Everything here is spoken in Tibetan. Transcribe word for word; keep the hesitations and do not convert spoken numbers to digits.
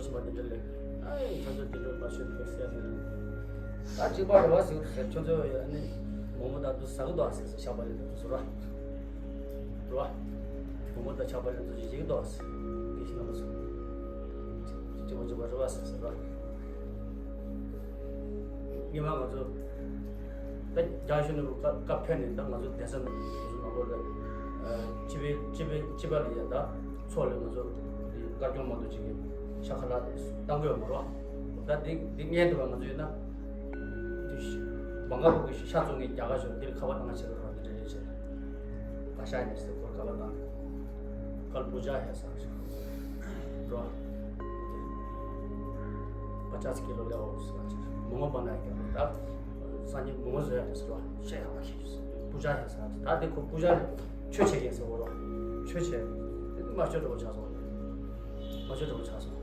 ཤི་བ་དེ་འདྲ་ལས། ཨའི་ཁྱོད་ཚོ་དེ་འདྲ་མ་ཤོད་པའི་སེམས་ནི། ད་གཅིག་པ་རེ་བ་ཟེར་ཟེར་ཁྱོད་ཚོ་ཡ་ནི་མོག་མོག་ད་དུ་ཟ་གི་འདུག་ཟེར་ཟེར་ཤ་བ་ལས་འདུག་ཟེར་བ། རེད་བ། མོག་མོག་ད་ཆ་བ་ལས་འདུག་ཟེར་ཡིག་འདུག་ཟེར། དེ་ཤི་ན་མ་སོང་། གཅིག་པ་གཅིག་པ་རེ་བ་ཟེར་ཟེར་བ། ཉི་མ་ང་ཚོ་ད་རྒྱ་གཞུང་ནས་བཀའ་བཀའ་ཕེབས་ནས་ད་ང་ཚོ་གདན་ས་ནས་ང་ཚོ་མ་གོ་ལ་སྤྱི་པའི་སྤྱི་པའི་སྤྱི་པ་ལ་ཡ་ད་ཚོགས་ལ་ང་ཚོ་དཀར་སྐྱོང་མ་གཏོགས་ཅིག་གི་ཤ་ཁ་ལག་བཏང་གི་ཡོད་མ་རེད། ད་འདི་འདི་ངས་འདི་བ་ང་ཚོ་ཡིན་ན་འདི་མང་ག་བོ་གི་ཤ་བཙོང་མཁན་རྒྱ་གར་ཤོག་འདིར་ཁ་བ་ནང་ཆེ་བ་རེད་རེད་བྱས། ག་ཤ་ཡིན་ཟེར་ཁོར་ཁ་བ་བཏང་། कल पूजा है सर। रो पचास किलो ले आओ उसका। मोमो बनाएगा। सानी मोमो जो है सर। पूजा है सर। ད་དེ་ཁོ་पूजा ཆོས་བྱེད་ཀྱིན་ཟེར་བ་རོ། ཆོས་བྱེད། དེ་མ་ཆོས་འགྲོ་ཆགས་སོང་། མ་ཆོས་འགྲོ་ཆགས་སོང་།